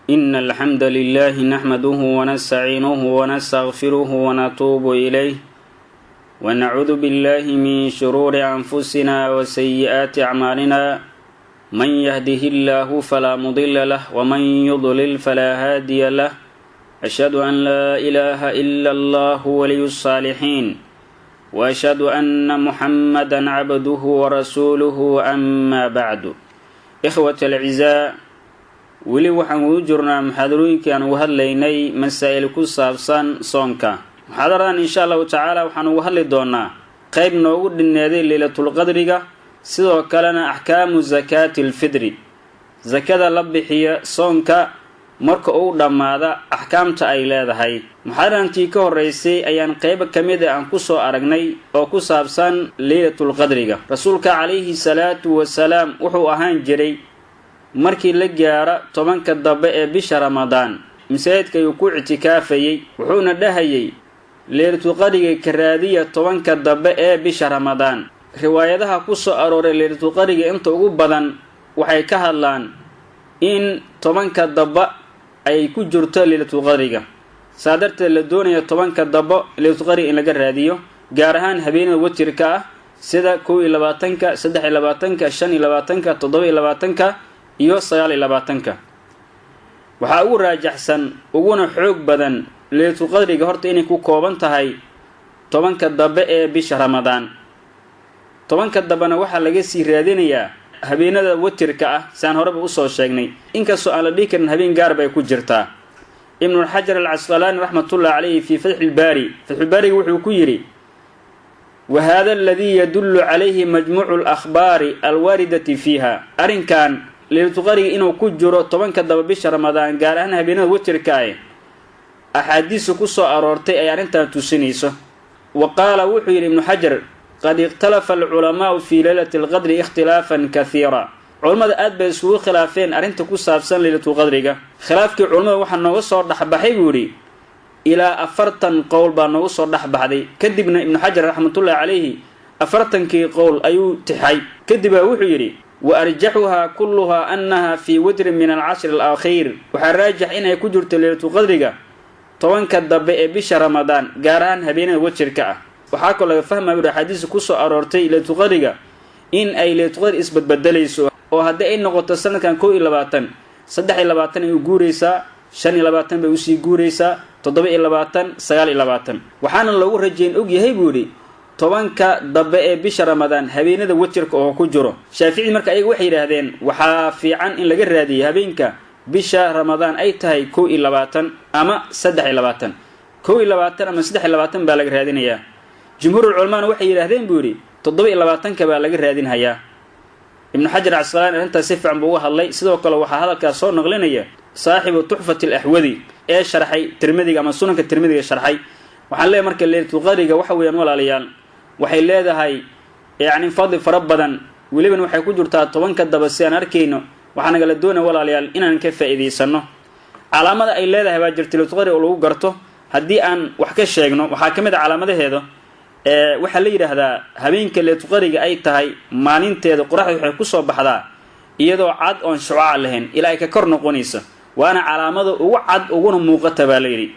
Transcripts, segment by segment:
إن الحمد لله نحمده ونستعينه ونستغفره ونتوب إليه، ونعوذ بالله من شرور أنفسنا وسيئات أعمالنا. من يهده الله فلا مضل له ومن يضلل فلا هادي له. أشهد أن لا إله إلا الله ولي الصالحين، وأشهد أن محمدا عبده ورسوله. أما بعد، إخوة الأعزاء، weli waxaan ugu jirnaa muxaadarooyinkii aan uga hadlaynay masaa'il ku saabsan soonka. Muxaadaradan, insha Allahu tacaala, waxaan uga hadli doonaa qayb noogu dhinneeday leylatulqadriga, sidoo kalena axkaamu sakaati alfidri, sakada la bixiya soonka marka uu dhammaada axkaamta ay leedahay. Muxaadarantii ka horraysay ayaan qaybo ka mid a aan ku soo aragnay oo ku saabsan leylatulqadriga. Rasuulka calayhi salaatu wasalaam wuxuu ahaan jiray, markii la gaaro 10-ka dambe ee bisha Ramadaan, masaajidka ayuu ku ictikaafayey, wuxuuna dhahayay: "Leylatulqadriga ka raadiya 10-ka dambe ee bisha Ramadaan." Riwaayadaha ku soo arooray leylatulqadriga inta ugu badan waxay ka hadlaan in 10-ka damba ay ku jirto leylatulqadriga, saa darteed la doonaya 10-ka dambo leylatulqadriga in laga raadiyo, gaar ahaan habeenada watirka ah, sida 21-ka, 23-ka, 25-ka, 27-ka iyo 29-ka. Waxaa ugu raajaxsan uguna xoog badan leylatulqadriga horta inay ku kooban tahay 10-ka dambe ee bisha Ramadaan. 10-ka dambena waxaa laga sii raadinayaa habeenada watirka ah, siaan horeba usoo sheegnay, inkastoo aan la dhihi karin habeen gaar bay ku jirtaa. Ibnulxajar Alcasqalaani raxmatullah calayhi fii Fatxilbaari, Fatxulbaariga wuxuu ku yidhi: "Wa hada aladii yadullu calayhi majmuucu alakhbaari alwaaridati fiiha." Arrinkan leylatulqadriga inuu ku jiro 10-ka daba bisha Ramadaan, gaar ahaan habeenada watirka ah, axaadiisu ku soo aroortay ay arrintan tusinayso. Wa qaala, wuxuu yidhi Ibnu Xajar: "Qad ikhtalafa alculamaau fii leylati alqadri ikhtilaafan kahiira." Culammada aad bay isugu khilaafeen arrinta ku saabsan leylatulqadriga. Khilaafkii culammada waxaa nooga soo dhexbaxay, buu yidhi, ilaa 40 qowl baa nooga soo dhexbaxday. Kadibna Ibnu Xajar raxmatullahi calayhi 40-kii qowl ayuu tixay. Kadib baa wuxuu yidhi: "Wa arjaxuhaa kulluhaa annaha fii witrin min alcashri alakhiir." Waxaa raajix inay ku jirto leylatulqadriga 10-ka dambe ee bisha Ramadaan, gaar ahaan habeenada wajirka ah. Waxaa kaloo laga fahmaya, uri, axaadiista kusoo aroortay leylatulqadriga in ay leylatulqadri isbadbedelayso, oo haddii ay noqoto sanadkan 21, 23 ay u guuraysaa, 25 bay usii guuraysaa, 27, 29. Waxaana loogu rajayn og yahay, buu yidhi, 10-ka dambe ee bisha Ramadaan habeenada wajirka oo ku jiro. Shaafici marka ayaga waxay yidhaahdeen waxaa fiican in laga raadiyo habeenka bisha Ramadaan ay tahay 21 ama 23. 21 ama 23 baa laga raadinayaa. Jumhuurul culamaana waxay yidhaahdeen, buu yidhi, 27-ka baa laga raadinhayaa. Ibnu Xajar Casqalaani arrintaas si fiican buu uga hadlay. Sidoo kale waxaa hadalkaas soo naqlinaya saaxibu Tuxfat Alaxwadi ee sharxay Tirmidiga ama Sunanka Tirmidiga sharxay. Waxaan leeyahay marka, leylatulqadriga waxa weeyaan, walaalayaal, waxay leedahay yacni fadli fara badan, welibana waxay ku jirtaa 10-ka daba si aan arkayno. Waxaa nagala doonaya, walaalayaal, inaan ka faa'iidaysano. Calaamada ay leedahay baa jirta leylatulqadriga oo lagu garto. Haddii aan wax ka sheegno, waxaa ka mid a calaamadaheeda, waxaa la yidhaahdaa habeenka leylatulqadriga ay tahay maalinteeda qoraxda waxay kusoo baxdaa iyadoo cad oon shucaac lahayn ilaa ay ka kor noqonayso, waana calaamada ugu cad uguna muuqata baa la yidhi.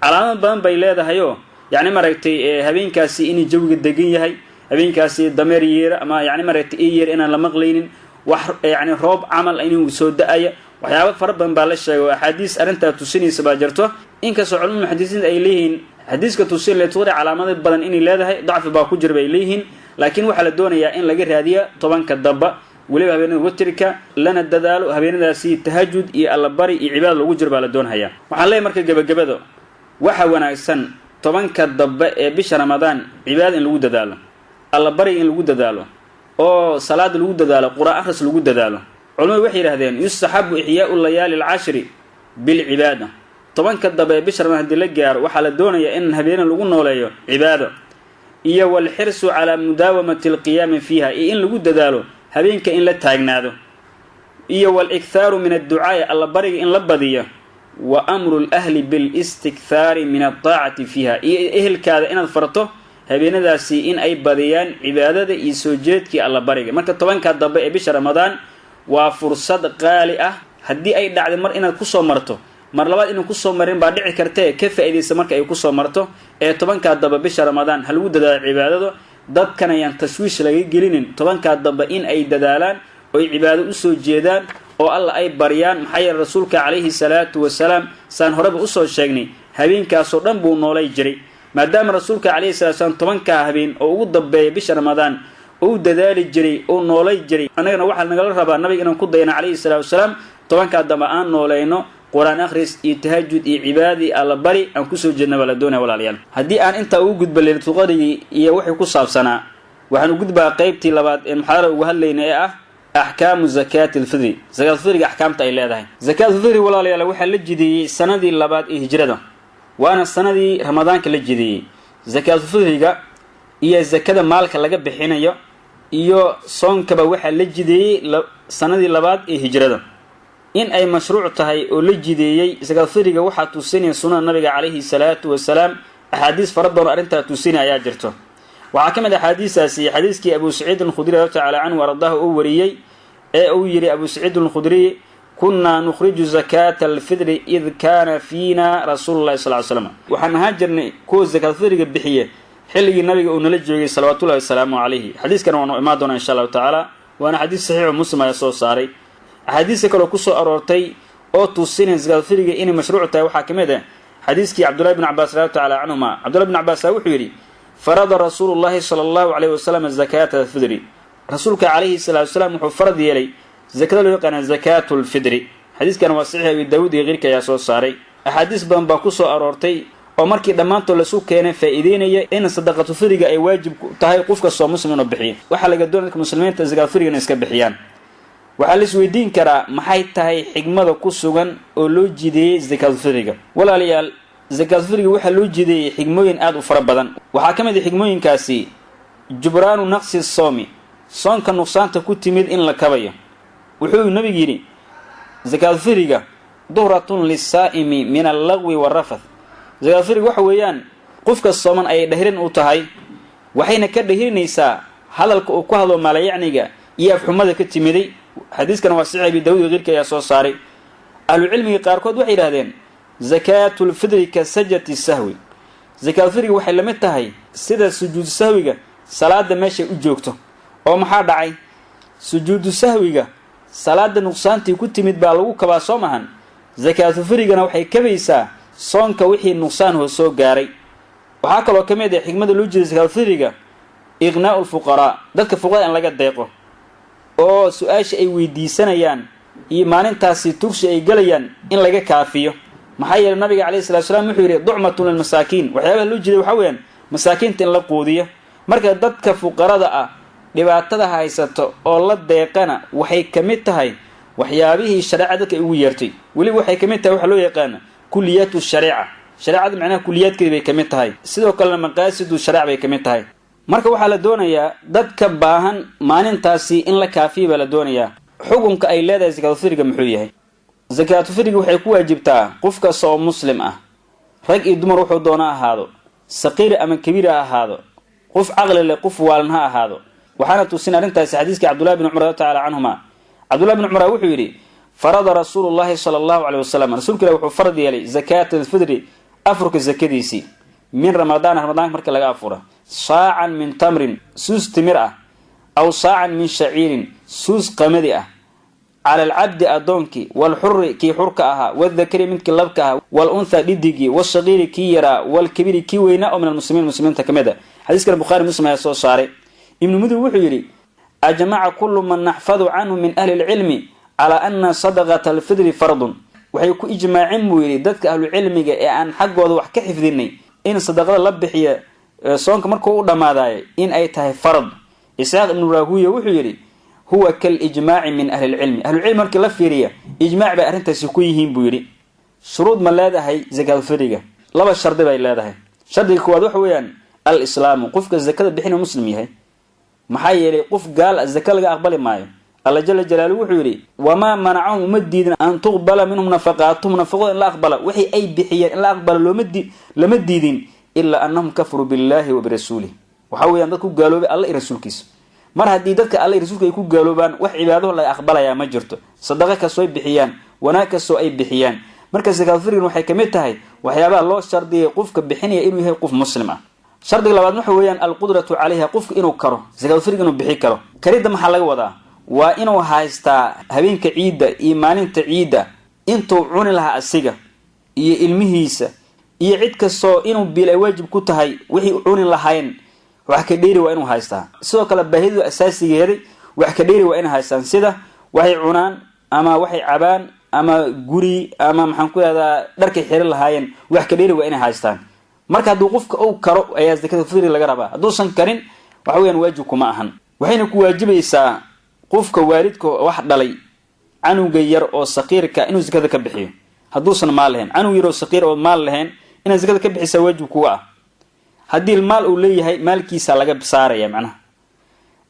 Calaamad badan bay leedahayoo, yacni maaragtay, habeenkaasi inay jawiga degan yahay, habeenkaasi dameer yeera ama yacni maaragtay i yeer inaan la maqlaynin, wax yacni roob camal inuu soo da-aya. Waxyaabo fara badan baa la sheegay oo axaadiis arrintaa tusinaysa baa jirto, inkastoo culamada muxadisiinta ay leeyihiin xadiiska tusin leylatulqadri calaamado badan inay leedahay dacfi baa ku jira bay leeyihiin. Laakiin waxaa la doonayaa in laga raadiya 10-ka damba, weliba habeenada watirka, lana dadaalo habeenadaasi tahajud iyo allabari iyo cibaada lagu jiro baa la doonhayaa. Waxaan leeyahay marka gebagabada, waxa wanaagsan 10-ka dambe ee bisha Ramadaan cibaada in lagu dadaalo, allabariga in lagu dadaalo, oo salaada lagu dadaalo, qur-aan akhris lagu dadaalo. Culamadu waxay yidhahdeen: "Yustaxabu ixyaau layaali alcashri bilcibaada." 10-ka dambe ee bisha Ramadaan hadii la gaaro, waxaa la doonayaa in habeena lagu nooleeyo cibaado, iyo walxirsu calaa mudaawamati alqiyaami fiiha, iyo in lagu dadaalo habeenka in la taagnaado, iyo walikhaaru min adducaai, allabariga in la badiyo, wa amru lahli bilistikhaari min altaacati fiiha, iyo ehelkaada inaad farto habeenadaasi in ay badiyaan cibaadada iyo soo jeedkii allabariga. Marka 10-ka dambe ee bisha Ramadaan waa fursad qaali ah. Haddii ay dhacday mar inaad kusoo marto, mar labaad inuu kusoo marin baa dhici kartee, ka faa'iidaysa marka ay kusoo marto. Ee 10-kaa damba bisha Ramadaan ha lagu dadaalo cibaadado. Dadkan ayaan tashwiish laga gelinin, 10-kaa damba in ay dadaalaan oy cibaado usoo jeedaan oo Alla ay baryaan. Maxaa yeele Rasuulka calayhi salaatu wasalaam, saan horeba usoo sheegnay, habeenkaasoo dhan buu noolay jiray. Maadaama Rasuulka calayhi salatu wasalaam 10-kaa habeen oo ugu dambeeya bisha Ramadaan uu dadaali jiray, uu noolay jiray, annagana waxaa nagala rabaa nabiga inaan ku dayno calayhi salaatu wasalaam, 10-kaa dambe aan noolayno, Qur-aan akhris iyo tahajud iyo cibaadadii Alla bari aan kusoo jeedna baa la doonaya, walaalayaal. Haddii aan intaa ugu gudba leylatulqadrigii iyo wixii ku saabsanaa, waxaan u gudbaa qeybtii labaad ee muxaadara uga hadlayna ee ah axkaamu zakaati alfidri, zakaatulfidriga axkaamta ay leedahay. Zakaatulfidri, walaalayaal, waxaa la jideeyey sanadii labaad ee hijrada, waana sanadii Ramadaanka la jideeyey. Zakaatulfidriga iyo zakada maalka laga bixinayo iyo soonkaba waxaa la jideeyey sanadii labaad ee hijrada. In ay mashruuc tahay oo la jideeyey zakaatulfidriga waxaa tusinaya sunnada nabiga calayhi salaatu wasalaam. Axaadiis fara badan oo arrintaa tusinaya ayaa jirto. Waxaa ka mid axaadiistaasi xadiiskii Abu Saciid Alkhudri radi tacala canhu ardaahu uu wariyey ee uu yidhi Abu Saciid Alkhudriy: "Kunnaa nukhriju zakaata alfidri id kaana fiina rasuulu llahi sal slam." Waxaan ahaan jirnay kuwa zakaatulfidriga bixiye xilligii nabiga uu nala joogay, salawatullahi wasalaamu calayhi. Xadiiskana waanu imaan doonaa insha Allahu tacaala, waana xadiis saxiixo, Muslim ayaa soo saaray. Axaadiista kaloo kusoo aroortay oo tusinaya zakaatulfidriga inay mashruuc tahay waxaa ka mid ah xadiiskii Cabdullahi bn Cabaas radi tacala canhuma. Cabdullahi bn Cabaas wuxuu yidhi: "Farada rasuulu llahi sala Allahu calayhi wasalam zakaata alfidri." Rasuulka calayhi salaatu wasalaam wuxuu farad yeelay zakada loo yaqaana zakaatulfidri. Xadiiskan waa saxiix, Abi Daawuud iyo keyrka ayaa soo saaray. Axaadiis badan baa kusoo aroortay oo markii dhammaantood lasu keenay faa'iideynaya in sadaqatulfidriga ay waajib tahay qof kastoo muslim inuu bixiyo. Waxaa laga doonaya dadka muslimiinta zakaatulfidriga inay iska bixiyaan. Waxaa la isweydiin karaa, maxay tahay xigmada ku sugan oo loo jideeyey zakaatulfidriga? Walaalayaal, zakaatulfidriga waxaa loo jideeyey xigmooyin aada u fara badan. Waxaa ka mid ah xigmooyinkaasi jubraanu naqsi soomi, soonka nuqsaanta ku timid in la kabayo. Wuxuu nabigu yidhi: "Zakaatulfidriga duhratun lisaa'imi min allagwi warafath." Zakaatulfidriga waxa weeyaan qofka sooman ayay dhahirin u tahay, waxayna ka dhahirinaysaa hadalka uu ku hadlo maalayacniga iyo afxumada ka timiday. Xadiiskan waa saxiix, Abi Dawud iyo keyrka ayaa soo saaray. Ahlucilmiga qaarkood waxay yidhahdeen: "Zakaatulfidri ka sajati sahwi." Zakaatulfidriga waxay la mid tahay sida sujuudu sahwiga salaada meeshay u joogto. Oo maxaa dhacay? Sujuudu sahwiga salaada nuqsaantii ku timid baa lagu kabaa, soo mahan? Zakaatulfidrigana waxay kabaysaa soonka wixii nuqsaan hoo soo gaaray. Waxaa kaloo ka mid ah xikmada loo jeeda zakaatulfidriga iqnaa'u lfuqaraa, dadka fuqarada in laga deeqo oo su-aasha ay weydiisanayaan iyo maalintaasi tugsi ay galayaan in laga kaafiyo. Maxaa yeeley nabiga calayhi salatu slam wuxuu yidhi: "Ducmatun lilmasaakiin." Waxyaabaha loo jeeday waxaa weeyaan masaakiinta in la quudiyo. Marka dadka fuqarada ah dhibaatada haysato oo la deeqana waxay ka mid tahay waxyaabihii shareeca dadka ay ugu yeertay. Weliba waxay ka mid tahay waxa loo yaqaana kuliyaatu shariica, shareecada macnaha kuliyaadkeedi bay ka mid tahay. Sidoo kalena maqaasidu shareeca bay ka mid tahay. Marka waxaa la doonayaa dadka baahan maalintaasi in la kaafiya baa la doonayaa. Xukunka ay leedahay zakaatulfidriga muxuu yahay? Zakaatulfidriga waxay ku waajibtaa qof kasta oo muslim ah, rag iyo dumar wuxuu doona ahaado, saqiir ama kabiir ha ahaado, qof caqli leh, qof waalan ha ahaado. Waxaana tusin arrintaasi xadiiskii Cabdullahi bin Cumar tacala canhuma. Cabdullahi bin Cumar wuxuu yidhi: "Farada rasuulu llahi sala Allahu caleyh wasalam," Rasuulka Ilah wuxuu farad yeelay, "zakaata alfidri," afurka zakadiisii, "min Ramadaan," Ramadaanka marka laga afura, "saacan min tamrin," suus timir ah, "aw saacan min shaciirin," suus qamadi ah, "cala alcabdi," addoonkii, "waalxuri," kii xurka ahaa, "waaldakari," midkii labka ahaa, "walunthaa," dhidigii, "wasagiiri," kii yaraa, "waalkabiiri," kii weynaa, oo min almuslimiin, muslimiinta ka mid a. Xadiiskana Bukhari, Muslim ayaa soo saaray. Ibnu Mudir wuxuu yidhi: "Ajmaca kullu man naxfadu canhu min ahli lcilmi calaa ana sadaqata alfidri fardun." Waxay ku ijmaaceen, buu yidhi, dadka ahlucilmiga ee aan xaggooda wax ka xifdinay in sadaqada la bixiya soonka markuu u dhammaadayo in ay tahay farad. Isxaaq Ibnu Raahuya wuxuu yidhi: "Huwa kalijmaaci min ahli lcilmi." Ahlucilmi markii la fiiriya ijmaac bay arrintaasi ku yihiin, buu yidhi. Shuruud ma leedahay zakaatulfidriga? Laba shardi bay leedahay. Shardiga koowaad waxa weeyaan al-islaamu, qofka zakada bixin muslim yahay. Maxaa yeelay qof gaal zaka laga aqbali maayo. Alla jala jalaaluhu wuxuu yidhi: "Wamaa manacahum," uma diidin, "an tuqbala minhum nafaqaatuhum," nafaqada in la aqbala, wixii ay bixiyeen in la aqbala looma lama diidin, "ilaa annahum kafaruu billahi wa birasuulih." Waxaa weeyaan dad ku gaaloobay Alla iyo rasuulkiisa. Mar haddii dadka Alla iyo rasuulka ay ku gaaloobaan, wax cibaadaho laga aqbalayaa ma jirto, sadaqo kastooy bixiyaan. Wanaag kastoo ay bixiyaan. Marka zakaatulfidrigan waxay kamid tahay waxyaabaha loo shardiyay qofka bixinaya inuu yahay qof muslim ah. Shardiga labaad waxa weeyaan alqudratu calayha, qofka inuu karo zakaatulfidriga, inuu bixi karo. Karidda maxaa laga wadaa? Waa inuu haystaa habeenka ciidda iyo maalinta ciidda intuu cuni lahaa asiga iyo ilmihiisa iyo cid kastoo inuu biil ay waajib ku tahay, wixii cuni lahayn wax ka dheeri waa inuu haystaa. Sidoo kale baahidu asaasigeeday wax ka dheeri waa inay haystaan, sida waxay cunaan ama waxay cabaan ama guri ama maxaan ku yahdaa dharkay xiran lahaayeen, wax ka dheeri waa inay haystaan. Marka hadduu qofka uu karo ayaa zakada fidri laga rabaa. Hadduusan karin, waxa weyaan waajib kuma ahan. Waxayna ku waajibaysaa qofka waalidka wax dhalay canuga yar oo saqiirka inuu zakada ka bixiyo. Hadduusan maal lahayn, canug yar oo saqiir oo maal lahayn inaad zakada ka bixisaa waajib kuga ah. Haddii maal uu leeyahay, maalkiisa laga saaraya macnaha,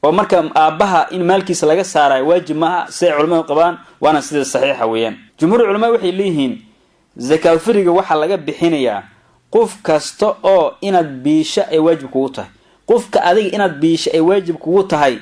oo marka aabbaha in maalkiisa laga saarayo waajib maaha, siday culamadu qabaan, waana sida saxiixa weeyaan. Jumhuur culamada waxay leeyihiin zakaatulfidriga waxaa laga bixinayaa qof kasta oo inaad biisho ay waajib kugu tahay. Qofka adiga inaad biisho ay waajib kugu tahay,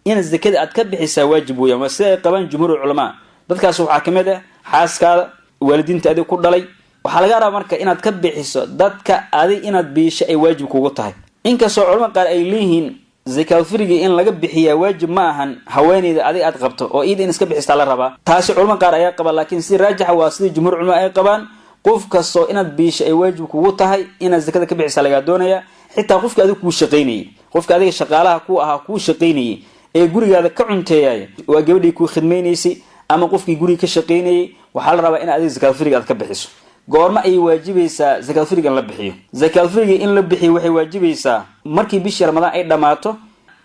inaad zakada aad ka bixisaa waajib weeyaan. Waa sida ay qabaan jumhuur culamaa. Dadkaas waxaa kamid ah xaaskaada, waalidiinta adig ku dhalay. Waxaa laga rabaa marka inaad ka bixiso dadka adig inaad biisho ay waajib kugu tahay. Inkastoo culamada qaar ay leeyihiin zakaatulfidriga in laga bixiyaa waajib ma ahan haweeneyda adig aad qabto, oo iyada in iska bixistaa la rabaa, taasi culamada qaar ayaa qaba. Laakiin si raajixa waa sidii jumhuur culamada ay qabaan: qof kastoo inaad biisho ay waajib kugu tahay, inaad zakada ka bixisaa lagaa doonaya. Xitaa qofka adiga kuu shaqaynayay, qofka adiga shaqaalaha ku ahaa, kuu shaqaynayay ee gurigaada ka cunteeyay, waa gabadhii kuu khidmaynaysay ama qofkii guriga ka shaqaynayay, waxaa la rabaa in adiga zakaatulfidriga aad ka bixiso. Goorma ayay waajibaysaa zakaatulfidriga in la bixiyo? Zakaatulfidriga in la bixiyo waxay waajibaysaa markii bishii Ramadaan ay dhammaato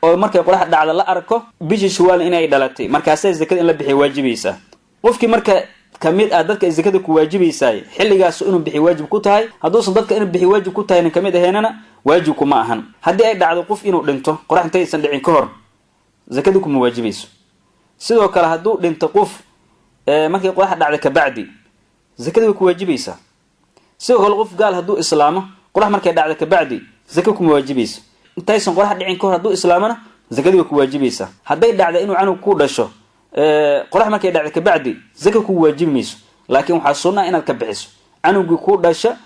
oo markay qorax dhacda la arko bishii Shawaal inay dhalatay. Markaasay zakada in la bixiyo waajibaysaa. Qofkii marka kamid ah dadka ay zakada ku waajibaysaay, xilligaas inuu bixiyo waajib ku tahay. Hadduusan dadka inuu bixiyo waajib ku tahayna kamid ahaynana, waajib kuma ahan. Haddii ay dhacdo qof inuu dhinto qorax intaysan dhicin ka hor, zakada kuma waajibayso. Sidoo kale hadduu dhinto qof markay qorax dhacda kabacdi, zakada way ku waajibaysaa. Sidoo kale qof gaal hadduu islaamo qorax markay dhacda kabacdi, zaka kuma waajibayso. Intaysan qorax dhicin ka hor hadduu islaamona, zakadii way ku waajibaysaa. Hadday dhacda inuu canug ku dhasho qorax markay dhacda kabacdi, zaka ku waajibi mayso, laakiin waxaa sunnaa inaad ka bixiso. Canugii ku dhasha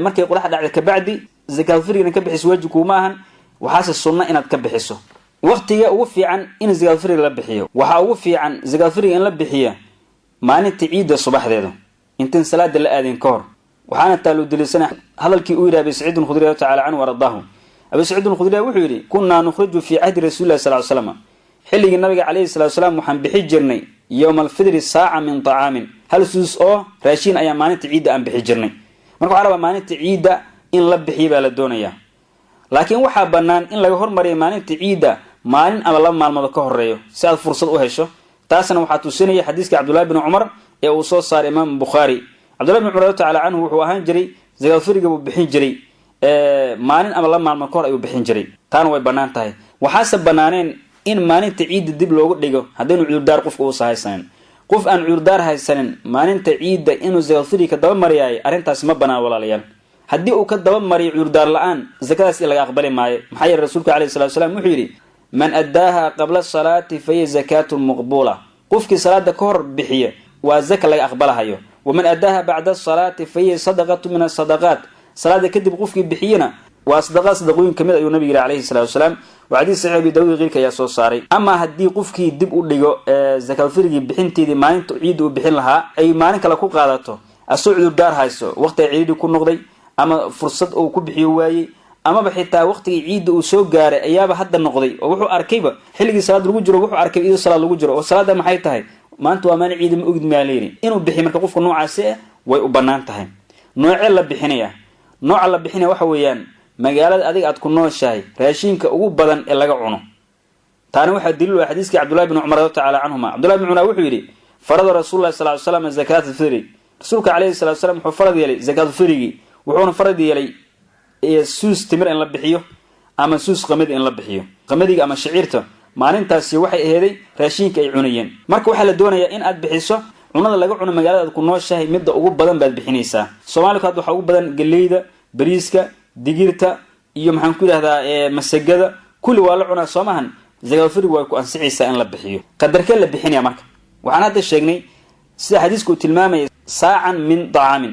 markay qorax dhacda kabacdi, zakaatulfidrigana ka bixiso waajib kuuma ahan, waxaase sunna inaad ka bixiso. Waqtiga ugu fiican in zakaatulfidriga la bixiyo: waxaa ugu fiican zakaatulfidriga in la bixiyo maalinta ciidda subaxdeeda, intan salaada la aadin ka hor. Waxaana taa loo daliisana hadalkii uu yidhi Abi Saciid Alkhudri radi tacala canhu ardaahu. Abi Saciid Alkhudri wuxuu yidhi: "Kunnaa nukhriju fii cahdi rasuuli llahi sal ly slam, xilligii nabiga calayhi salatu salaam waxaan bixi jirnay yowma alfidri saaca min طacaamin, hal suus oo raashiin ayaa maalinta ciidda aan bixi jirnay." Marka waxaa rabaa maalinta ciidda in la bixiyo baa la doonayaa, laakiin waxaa bannaan in laga hormariyo maalinta ciidda maalin ama 2 maalmood ka horeeyo si aad fursad u hesho. Taasna waxaa tusinaya xadiiska Cabdullahi bni Cumar ee uu soo saaray Imaam Bukhaari. Cabdullahi bn Cumar radi tacala canhu wuxuu ahaan jiray zakaatulfidriga buu bixin jiray maalin ama 2 maalmood ka hor ayuu bixin jiray. Taana way bannaan tahay. Waxaase banaaneen in maalinta ciidda dib loogu dhigo haddaynu cudurdaar qofka uusa haysanin. Qof aan cudurdaar haysanin maalinta ciidda inuu zakaatulfidriga ka daba mariyaay, arrintaasi ma banaan, walaalayaal. Haddii uu ka daba mariyo cudurdaar la-aan, zakadaas in laga aqbali maayo. Maxaa yeele rasuulka alayhi salatu salaam wuxuu yidhi: "Man addaaha qabla salaati fahiya zakaatun maqbuula." Qofkii salaada ka hor bixiya waa zaka laga aqbalahayo. "Waman addaaha bacda asalaati fahiya sadaqatu min asadaqaat." Salaada kadib qofkii bixiyana waa sadaqaad, sadaqooyin kamid ayuu nabig yihi calayhi salatu wasalaam. Waa xadiis saxiix, Abi Dawud keyrka ayaa soo saaray. Amaa haddii qofkii dib u dhigo zakaatulfidrigii bixinteedii maalinta ciidda uu bixin lahaa ay maalin kale ku qaadato, asoo cudurdaar hayso, waqtiga ciidii ku noqday ama fursad uu ku bixiyo waayey, amaba xitaa waqtigii ciidda uu soo gaaray ayaaba hadda noqday oo wuxuu arkayba xilligii salaad lagu jiro, wuxuu arkay iyadoo salaad lagu jiro oo salaada maxay tahay, maanta waa maalin ciida ma ogid maa layidhi, inuu bixiyo marka qofka noocaasi ah way u bannaan tahay. Noocee la bixinaya? Nooca la bixinaya waxa weeyaan magaalada adiga aad ku nooshahay raashinka ugu badan ee laga cuno. Taana waxaa daliil u ah xadiiskii Cabdullahi bn Cumar radi tacala canhuma. Cabdullahi bn Cumar wuxuu yidhi: "Farada rasuulullahi sal ly slam zakaat alfidri." Rasuulka calayhi salatu slam wuxuu farad yeelay zakaatulfidrigii, wuxuuna farad yeelay suus timir in la bixiyo ama suus qamadi in la bixiyo. Qamadiga ama shaciirta maalintaasi waxay aheeday raashinka ay cunayeen. Marka waxaa la doonayaa in aad bixiso cunada laga cuno magaalada aad ku nooshahay midda ugu badan baad bixinaysaa. Soomaliku hadda waxaa ugu badan geleyda, bariiska, digirta iyo maxaan ku yidhahdaa masagada, kulli waa la cunaa, soo maahan? Zakaatulfidrigu way ku ansixaysaa in la bixiyo. Qadarkee la bixinaya? Marka waxaan hadda sheegnay Sida xadiisku uu tilmaamaya, saacan min dacaamin,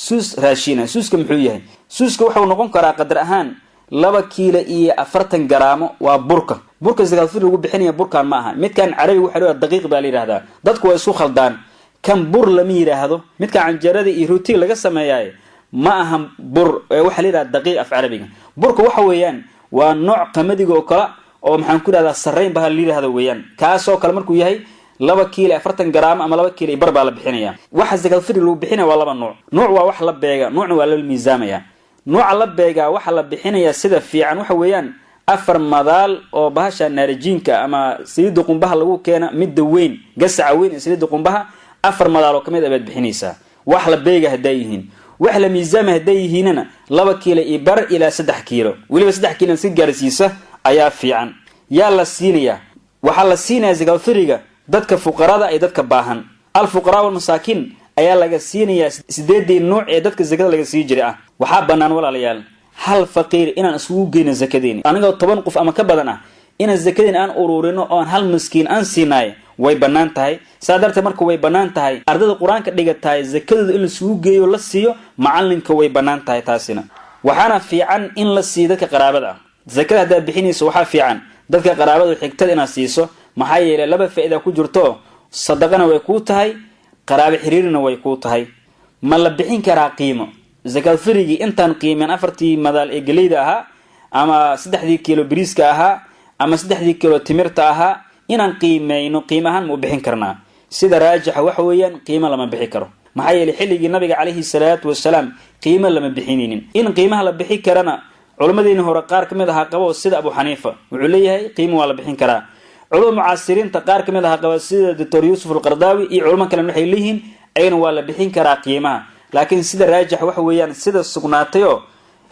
suus raashiina. Suuska muxuu yahay? Suuska wuxuu noqon karaa qadar ahaan 2 kiilo iyo 40 garaamo. Waa burka. Burka zakaatulfitri lagu bixinaya burkan ma aha midkan carabiga waxa loo daqiiq baa la yidhahdaa. Dadku waa isku khaldaan. Kan bur lama yidhaahdo, midkan canjeerada iyo rootiga laga sameeyaaye ma aha bur, waxaa la yidhahda daqiiq af carabiga. Burka waxa weeyaan waa nooc qamadiga oo kale oo, maxaan ku yidhahdaa, sarrayn baha la yidhahda weeyaan. Kaasoo kale markuu yahay 2 kiilo 40 garaam ama 2 kiilo iyo bar baa la bixinaya. Waxa zakaatulfitri lagu bixinaya waa laba nuuc. Nuuc waa wax la beega, nuucna waa la miisaamaya. Nuuca la beegaa waxaa la bixinayaa sida fiican waxa weeyaan 4 madaal oo bahasha naarijiinka ama saliidda qumbaha lagu keena, midda weyn, gasaca weyn ee saliidda qumbaha, 4 madaal oo kamid a baad bixinaysaa wax la beega haddaa yihiin. Wax la miisaama hadday yihiinana 2 kiilo iyo bar ilaa 3 kiilo, weliba 3 kiilo si gaarsiisa ayaa fiican. Yaa la siinayaa? Waxaa la siinayaa zakaatulfitriga dadka fuqarada iyo dadka baahan, alfuqaraa walmasaakiin ayaa laga siinayaa, sideedii nuuc ee dadka zakada laga sii jiray ah. Waxaa bannaan, walaalayaal, hal faqiir inaan isugu geyno zakadeeni, anigoo 10 qof ama ka badan ah, inaan zakadeen aan ururino oon hal miskiin aan siinaay, way bannaan tahay. Saa darteed marka way bannaan tahay ardayda qur-aanka dhigatahay zakadooda in laisugu geeyo, la siiyo macalinka, way bannaan tahay taasina. Waxaana fiican in la siiyo dadka qaraabada ah. Zakada haddaad bixinayso, waxaa fiican dadka qaraabada, xigtada inaad siiso. Maxaa yeelay laba faa-ida ku jirto: sadaqana way kuu tahay, qaraabo xiriirina way kuu tahay. Ma la bixin karaa qiimo zakaatulfitrigii intaan qiimeen afartii madaal ee geleyda ahaa ama 3dii kiilo bariiska ahaa ama 3dii kiilo timirta ahaa inaan qiimeyno, qiim ahaan ma u bixin karnaa? Sida raajixa waxa weeyaan qiimo lama bixi karo. Maxaa yeelay xilligii nabiga calayhi salaatu wasalaam qiimo lama bixinaynin. In qiimaha la bixi karana culammadeeni hore qaar ka mid ahaa qabo, sida Abu Xaniifa wuxuu leeyahay qiimo waa la bixin karaa. Culamada mucaasiriinta qaar ka mid ahaa qaba, sida Doctor Yuusuf Alqardaawi iyo culamo kalena, waxay leeyihiin ayana waa la bixin karaa qiimaha. Laakiin sida raajix waxa weeyaan sida sugnaatayoo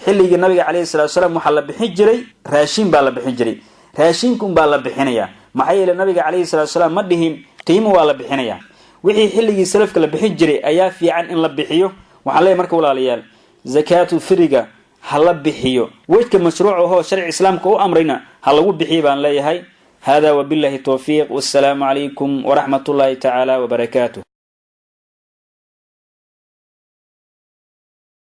xilligii nabiga calayhi salatu wasalaam waxaa la bixin jiray raashin baa la bixin jiray, raashinka unbaa la bixinaya. Maxaa yeelay nabiga calayhi salatu wasalaam ma dhihin qiimo waa la bixinaya. Wixii xilligii salafka la bixin jiray ayaa fiican in la bixiyo. Waxaan leeyahay marka, walaalayaal, zakaatu firiga ha la bixiyo, wejka mashruuc ahoo sharci islaamka u amrayna ha lagu bixiyo baan leeyahay. Hada wabillahi towfiiq, wassalaamu calaykum waraxmat ullahi tacaala wabarakaatuh.